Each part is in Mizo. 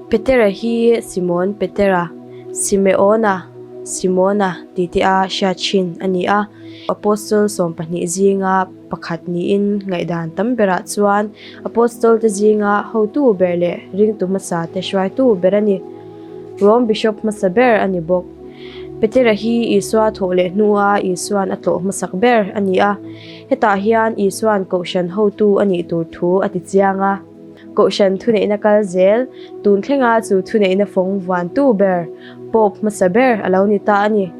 Petera hi Simon Petera, Simeona, Simona tih te a hriat thin a ni a. Apostle 12 zinga pakhat niin ngaihdan tam berah chuan Apostle te zinga hotu ber leh ringtu hmasa te hruaitu ber a ni. Rome Bishop hmasa ber a ni bawk. Petera hi Isua thawh leh hnua Isuan a tlawh hmasak ber a ni a. Hetah hian Isuan kohhran hotu a nih tur thu a ti chiang a. Kohhran thuneihna kal zel, tun thlenga chu thuneihna fawng vuantu ber, Pope hmasa ber a lo ni ta a ni.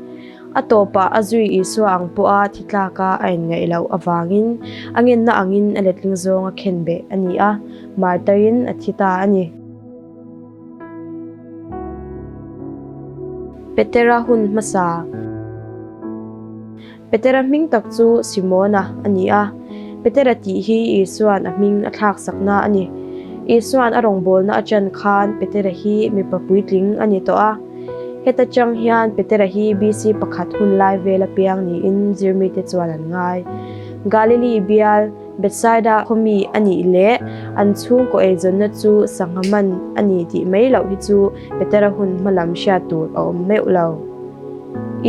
A tawpah a zui Isua ang pawha thi tlaka a inngaih loh avangin a ngenna angin a letling zawnga khenbeh a ni a, martar-in a thi ta a ni. Petera hun hmasa. Petera hming tak chu Simona a ni a, Petera tih hi Isua'n a hming a thlaksakna a ni. Isua'n a rawngbawlna a ṭan khan Petera hi mipa puitling a ni tawh a. Heta ṭang hian Petera hi BC pakhat hun lai vela piang niin zirmite chuan an ngai. Galili bial Bethsaida khaw mi a nih leh an chhungkaw eizawnna chu sangha man a ni tih mai loh hi chu Petera hun hma lam hriat tur a awm meuh lo.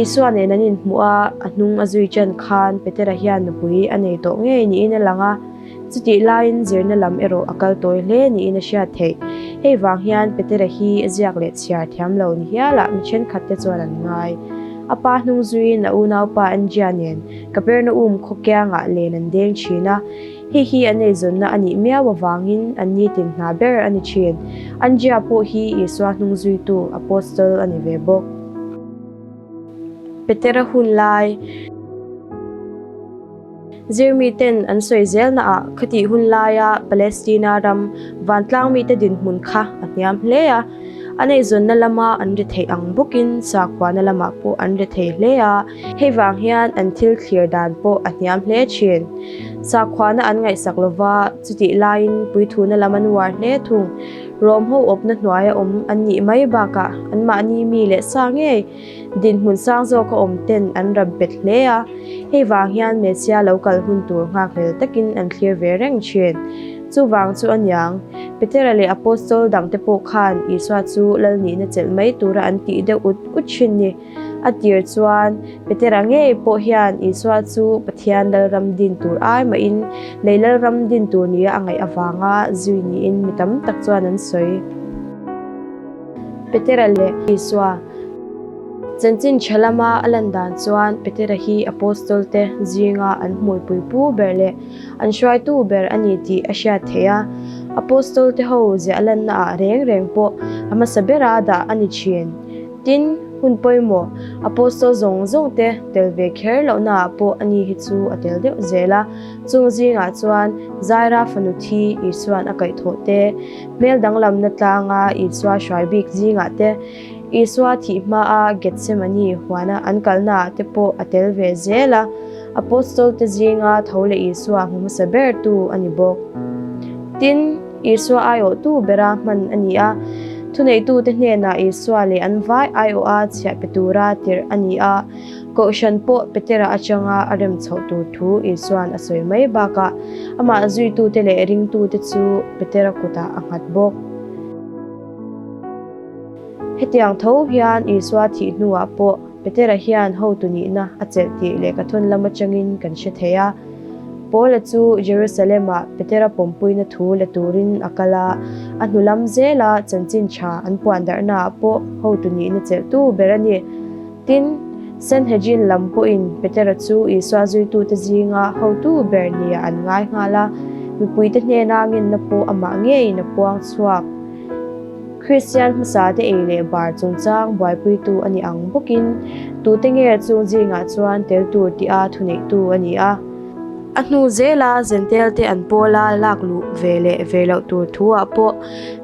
Isua nen an inhmuh a, a hnung a zui ṭan khan Petera hian nupui a nei tawh ngei niin a lang a, chutih laiin zirna lam erawh a kal tawi hle niin a hriat theih. Hei vang hian Petera hi ziak leh chhiar thiam lo ni hialah mi thenkhat te chuan an ngai. A pa hnung zuiin a unaupa Andria nen Kapernaum khaw kiangah len an deng thin a, hei hi an eizawnna a nih miau avangin an nitin hna ber a ni thin. Andria pawh hi Isua hnung zuitu Apostle a ni ve bawk. Petera hun lai Zirmi ten an sawi zelna ah khatih hun laia Palestina ram vantlang mite dinhmun kha a hniam hle a, an eizawnna lama an ri theih ang bawkin sakhuana lamah pawh an ri thei hle a, hei vang hian an thil thlir dan pawh a hniam hle thin. Sakhuana an ngaihsak lova, chutih laiin puithuna lam an uar hle thung. Rom ho awpna hnuaia awm an nih mai bakah anmahni mi leh sa ngei dinhmun sang zawka awm ten an rap bet hle a, hei vang hian Messia lo kal hun tur nghakhlel takin an thlir ve reng thin. Chuvang chu a niang, Petera leh Apostol dangte pawh khan Isua chu lal nihna chelh mai tura an tih deuh ut ut thin ni. A tir chuan, Petera ngei pawh hian Isua chu Pathian Lalram din tur ai mahin lei Lalram din tur nia a ngaih avanga zui niin mi tam tak chuan an sawi. Petera leh Isua Chanchin tha lama a lan dan chuan Petera hi Apostol te zinga an hmuipui pu ber leh an hruaitu ber a ni tih a hriat theih a. Apostol te ho ziah lanna ah reng reng pawh a hmasa bera dah a ni thin. Tin, hun pawimawh, Apostol zawng zawng te tel ve kher lohna ah pawh ani hi chu a tel deuh zel a. Chung zingah chuan Zaira fanu thi Isua'n a kaihthawh te, hmel danglamna tlanga Isua hruai bik zingah te, Isua thih hmaa Gethsemane huana an kalnaah te pawh a tel ve zel a, Apostol te zinga tho leh Isua hmu hmasa bertu a ni bawk. Tin, Isua aiawhtu bera hman a ni a, thuneitute hnenah Isua leh an vai aiawha chhiah pe tura tirh a ni a, Kohhran pawh Petera atanga a rem chhoh tur thu Isua'n a sawi mai bakah amah zuitute leh ringtute chu Petera kutah a nghat bawk. Hetiang tho hian Isua thih hnuah pawh Petera hian hotu nihna a chelh tih lehkhathawn lam atangin kan hre thei a. Paula chu Jerusalem-ah Petera pawmpuina thu la turin a kal a, a hnu lam zela chanchin tha an puan darhnaah pawh hotu nihna chelhtu ber a ni. Tin, Sanhedrin lam pawhin Petera chu Isua zuitute zinga hotu ber nia an ngai nghal a, mipuite hnena ngenna pawh amah ngeiin a puang chhuak. Kristian hmasate ei leh bar chungchang buaipuitu a ni ang bawkin tute nge chung zingah chuan tel tur tia thuneihtu a ni a. A hnu zela Zentelte an pawla lak luh ve leh ve loh tur thu-ah pawh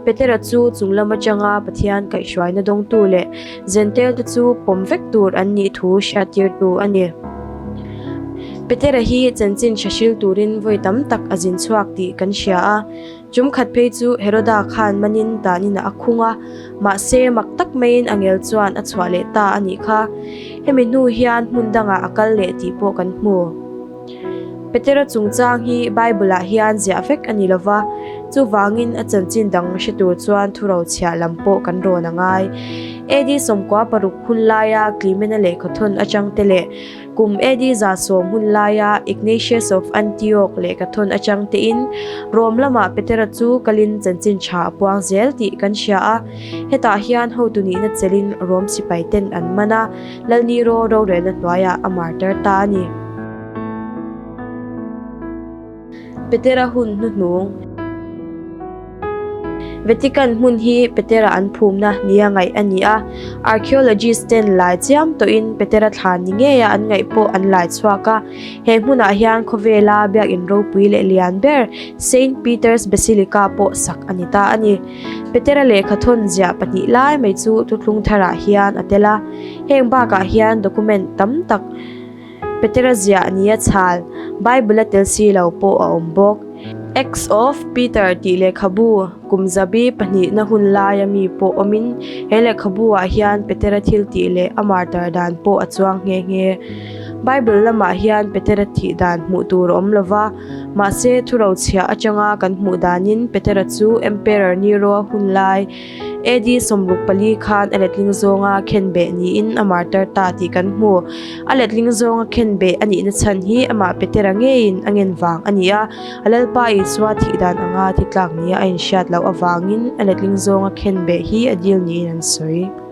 Petera chu chung lam atanga Pathian kaihhruaina dawngtu leh Zentelte chu pawm vek tur an nih thu hriattirtu a ni. Petera hi chanchin tha hril turin vawi tam tak a zin chhuak tih kan hria a. Chum khat phei chu Heroda khan manin tanin a khung a, mahse mak tak maiin angel chuan a chhuah leh ta a nih kha. Hemi hnu hian hmun dangah a kal leh tih pawh kan hmu. Petera chungchang hi Bible-ah hian ziah vek a ni lova, Chuvangin a chanchin dang hre tur chuan thurochhiah lam pawh kan rawn a ngai. AD 16 hun laia Clement-a lehkhathawn atang te leh Kum AD 110 hun laia Ignatius of Antioch lehkhathawn atang tein Rome lamah Petera chu kalin chanchin tha a puang zel tih kan hria a. Hetah hian hotu nihna chelin Rome sipai ten an man a, Lal Nero rorelna hnuaiah a martyr ta a ni. Petera hun hnuhnung. Vatican hmun hi Petera an phumna nia ngaih a ni a, archaeologist ten lai chiam tawhin Petera thlan ni ngeia an ngaih pawh an lai chhuak a. He hmunah hian khawvela biakinn ropui leh lian ber Saint Peter's Basilica pawh sak a ni ta a ni. Petera lehkhathawn ziah pahnih lai mai chu thuthlung tharah hian a tel a, heng bakah hian document tam tak Petera ziah nia chhal, Bible a tel si lo pawh a awm bawk. Acts of Peter tih lehkhabu kum zabi pahnihna hun laia mi pawh awmin he lehkhabu ah hian Petera thil tih leh a martar dan pawh a chuang nghe nghe. Bible lamah hian Petera thih dan hmuh tur a awm lo va, mahse thurochhiah atanga kan hmuh danin Petera chu Emperor Nero-a hun lai, AD 64 khan a letling zawnga khenbeh niin a martar ta tih kan hmu. A letling zawnga khenbeh a nihna chhan hi amah Petera ngeiin a ngen vang a ni a, a Lalpa Isua thih dan anga thi tlak nia a inhriat loh avangin a letling zawnga khenbeh hi a dil niin an sawi.